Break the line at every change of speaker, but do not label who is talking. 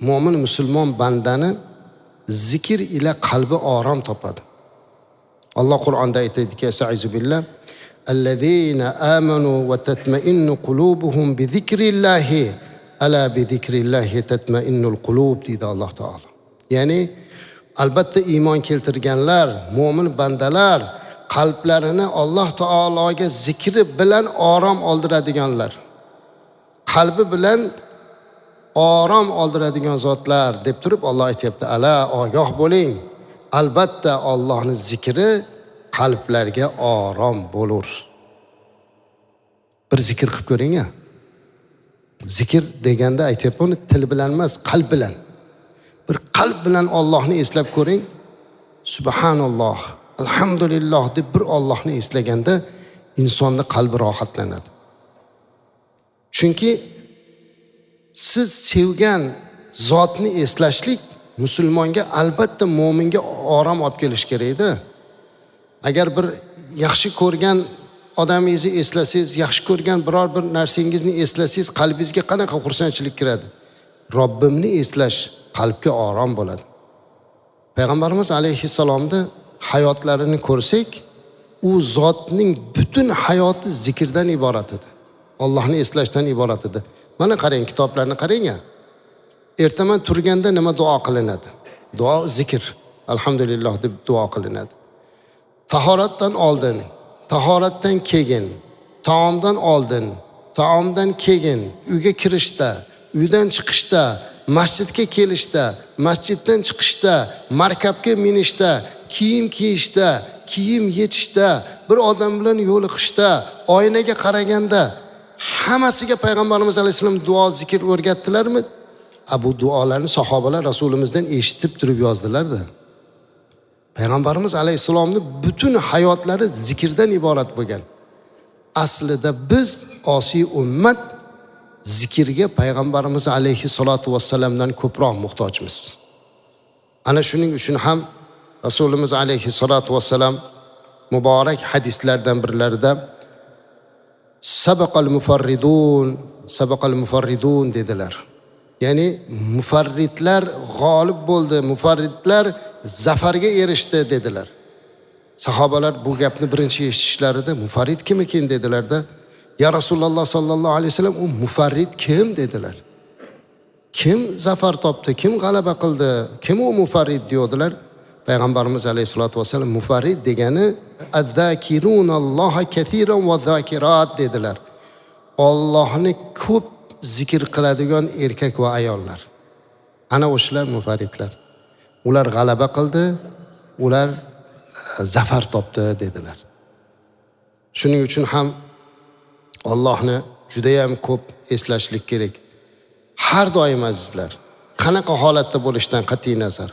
mo'min musulmon bandani zikr ila qalbi orom topadi. Alloh Qur'onda aytadiki, astaizu billah, allazina amanu va tatma'innu qulubuhum bi zikrillahi ala bi zikrillahi tatma'innul qulub deydi Alloh taolo. Ya'ni albatta iymon keltirganlar, mo'min bandalar qalblarini Alloh taologa zikri bilan orom oldiradiganlar, qalbi bilan orom oldiradigan zotlar deb turib Alloh aytayapti, ala ogoh bo'ling, albatta Allohning zikri qalblarga orom bo'lur. Bir zikr qilib ko'ring-a. Zikr deganda aytyapman, til bilan emas, qalb bilan. Bir qalb bilan Allohni eslab ko'ring. Subhanalloh, alhamdulillah deb bir Allohni eslaganda insonning qalbi rohatlanadi. Chunki siz sevgan zotni eslashlik musulmonga albatta mo'minga orom olib kelish kerak-da. Agar bir yaxshi ko'rgan odamingizni eslasangiz, yaxshi ko'rgan biror bir narsangizni eslasangiz, qalbingizga qanaqa xursandchilik kiradi. Robbimni eslash qalbga orom bo'ladi. Payg'ambarimiz alayhissalomni hayotlarini ko'rsak, u zotning butun hayoti zikrdan iborat edi. Allohni eslashdan iborat edi. Mana qarang, kitoblarni qarang-a. Ertaman turganda nima duo qilinadi? Duo zikr. Alhamdulillah deb duo qilinadi. Tahoratdan oldin, tahoratdan keyin, taomdan oldin, taomdan keyin, uyga kirishda, uydan chiqishda, masjidga kelishda, masjiddan chiqishda, markabga minishda, kiyim kiyishda, kiyim yechishda, bir odam bilan yo'liqishda, oynaga qaraganda hammasiga Payg'ambarimiz alayhissalom duo zikr o'rgatdilarmi? Bu duolarni sahobalar Rasulimizdan eshitib turib yozdilar-da. Payg'ambarimiz alayhissalomning butun hayotlari zikrdan iborat bo'lgan. Aslida biz osiy ummat zikrga Payg'ambarimiz alayhissalatu vassalamdan ko'proq muhtojmiz. Ana shuning uchun ham Rasulimiz alayhissalatu vassalam muborak hadislardan birlarida sabaqal mufarridun, sabaqal mufarridun dedilar. Ya'ni mufarridlar g'olib bo'ldi, mufarridlar zafarga erishdi dedilar. Sahobalar bu gapni birinchi eshitishlarida mufarrid kim ekan dedilarda, ya Rasululloh sallallohu alayhi vasallam, u mufarrid kim dedilar. Kim zafar topdi, kim g'alaba qildi, kim u mufarrid diyordilar. Payg'ambarimiz alayhisolatu vassalam mufarrid degani az-zakirunalloha katiran va zakirat dedilar. Allohni ko'p zikr qiladigan erkak va ayollar. Ana o'shalar mufarridlar. Ular g'alaba qildi, ular zafar topdi dedilar. Shuning uchun ham Allohni juda ham ko'p eslashlik kerak. Har doim azizlar, qanaqa holatda bo'lishdan qat'iy nazar,